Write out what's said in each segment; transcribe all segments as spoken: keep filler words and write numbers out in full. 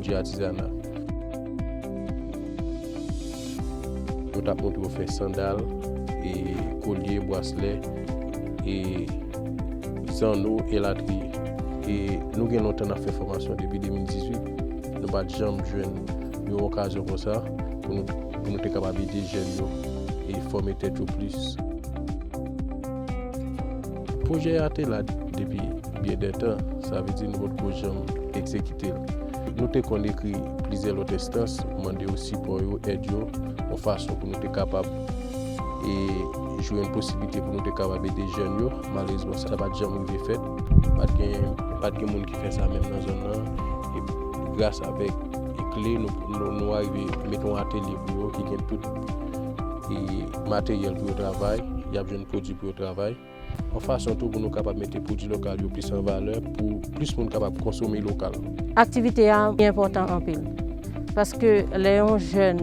Pwodui atizana. Nou t ap montre yo fè sandal, e kolye, braslè, e zanno, elatriye. E nou gen lontan n ap fè fòmasyon, depi de mil dizuit. Nou pa t janm jwenn yon okazyon konsa pou nou, pou nou te kapab ede jèn yo e fòme tèt yo plis. Pwojè a te la depi byen dè tan, sa vle di nou potko janm egzekite l. Nou te konn ekri plizyè lòt enstans, mande yo sipò yo, èd yo, yon fason pou nou te kapab e jwenn posiblite pou nou te kapab ede jèn yo. Malerezman, sa pa t janm rive fèt. Pa t gen, pa t gen moun ki fè sa menm nan zòn nan. E gras avèk e kle, nou, nou, nou arive mete yon atelye pou yo ki gen tout e materyèl pou yo travay, y ap jwenn pwodui pou yo travay. Yon fason tou pou nou kapab mete pwodui lokal yo plis an valè, pou plis moun kapab konsome lokal. Aktivite a enpòtan anpil, paske lè yon jèn,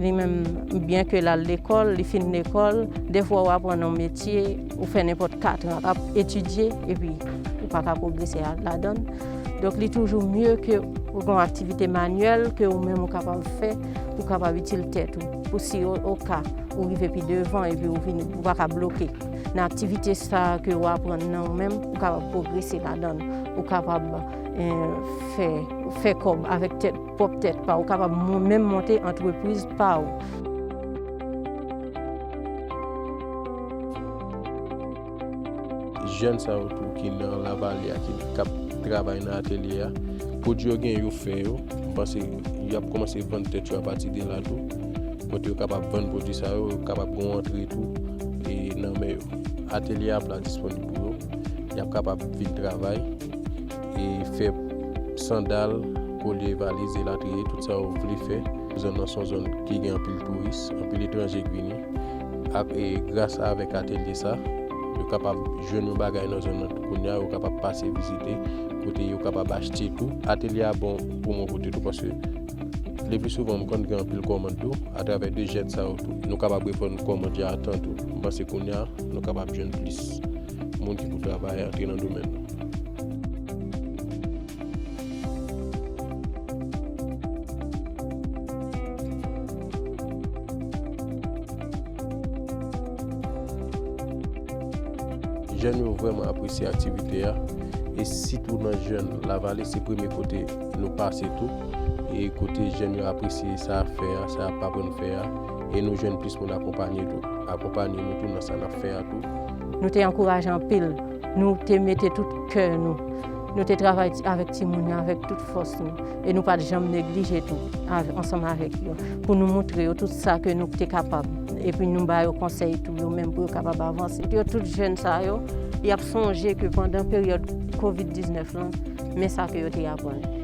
li menm, byen ke l al lekòl, li fin lekòl, dèfwa w aprann yon metye, ou fè nenpòt katran ap etidye, epi ou pa ka pwogrese a-, ladan l. Donk, li toujou mye ke ou gen yon aktivite manyèl ke ou menm ou kapab fè, pou w kapab itil tèt ou, pou si o-, oka ou rive pi devan epi ou vin, ou pa ka bloke. Nan aktivite sa a ke w aprann nan ou menm, ou kapab pwogrese ladan l. Ou kapab, eh, fè, fè kòb avèk tèt, pwòp tèt pa w. Ou kapab mon-, menm monte antrepriz pa w. Jèn sa yo tou ki nan Lavale a, ki, k ap travay nan atelye a, pwodui yo gen yo fè yo. M panse y ap kòmanse vann tèt yo apati de la tou. Kote yo kapab vann pwodui sa yo, yo kapab gen yon antre tou, e nan men yo. Atelye a pla disponib pou yo. Y ap kapab vin travay e fè sandal, kolye, valiz, elatriye, tout sa yo vle fè. Zòn nan se yon zòn ki gen anpil touris, anpil etranje k vini. Ak, e gras avèk atelye sa, yo kapab jwenn yon bagay nan zòn nan tou kounye a, yo kapab pase vizite, kote yo kapab achte tou. Atelye a bon pou mwen kote tou, paske le pli souvan, m konn gen anpil kòmand tou, atravè de jèn sa yo tou. Nou kapab reponn kòmand yo a tan tou. M panse kounye a, nou kapab jwenn plis moun ki pou travay antre nan domèn nan. Jèn yo vrèman apresye aktivite a, e sitou nan jèn Lavale, se premye kote nou pase tou, e kote jèn yo apresye sa y ap fè a, sa y ap aprann fè a, e nou jwenn plis moun akonpanye tou, akonpanye nou tou nan sa n ap fè a tou. Nou te ankouraje anpil, nou te mete tout kè nou, nou te travay ti-, avèk timoun yo avèk tout fòs nou, e nou pa t janm neglije tou av-, ansanm avèk yo, pou nou montre yo tout sa ke nou te kapab. Epi nou ba yo konsèy tou, yo menm pou yo kapab avanse. Yo tout jèn sa yo, y ap sonje ke pandan peryòd kovid diznèf lan, men sa ke yo te aprann.